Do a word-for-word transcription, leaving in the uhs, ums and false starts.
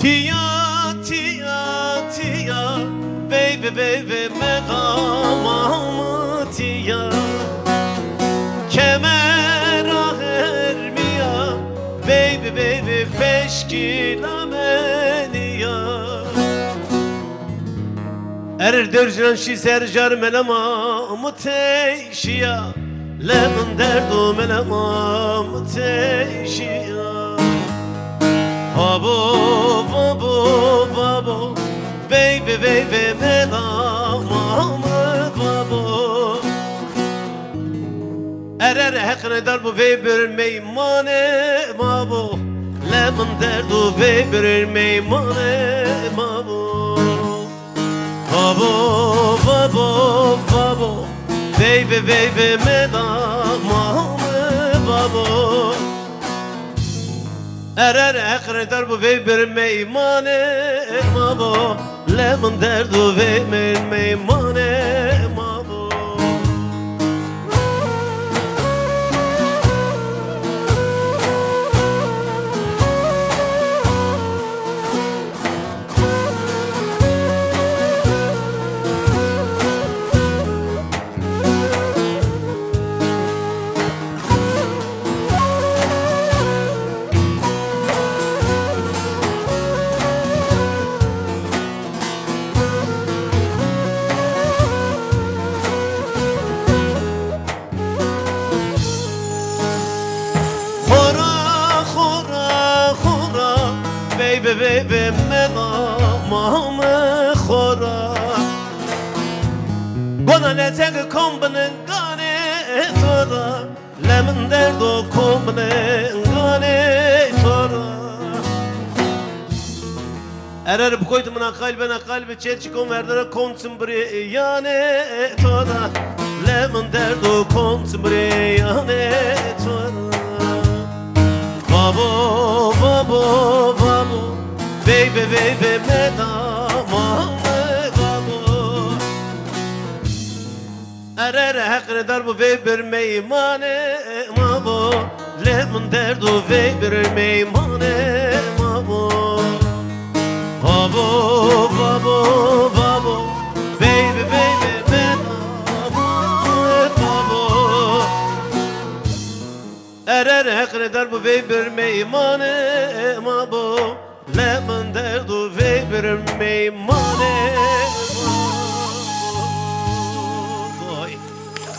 Tîya, tîya, tîya, veyve, veyve, meqama mi tîya. Kemera hermîya, veyve, veyve, peşkîla menîya. Erer dewr ziran şî ser jar melema mi tey şîya. Le min derd û melema mi tey şîya. Vabo, vabo, vabo, veyve, veyve, melema mi vabo. Erer heqine dar bo vey bir meymanê ma bo. Le min derd û vey bir meymanê ma bo. Vabo, vabo, vabo, veyve, veyve, melema mi vabo. Erer heqine dar bo vey bir meymanê ma bo. Le min derd û vey bir meymanê ma bo. Xora, xora, xora, veyve, veyve, melema mi xora. Gona lezeg kom binin ganê to ra, le min derd û kom binin ganê to ra. Erer bi koyt mina qal bena qal bi çer çi kom verdere kom çim birê yanê to ra. Le min derd û kom çim birê yanê to ra. Vabo, vabo, vabo, veyve, veyve, melema mi vabo. Erer heqine dar bo vey bir meymanê ma bo. Le min derd û vey bir meymanê ma bo. Vabo, vabo, vabo, veyve, veyve, melema mi vabo. Erer heqine dar bo vey bir meymanê ma bo. Le min derd û vey bir meymanê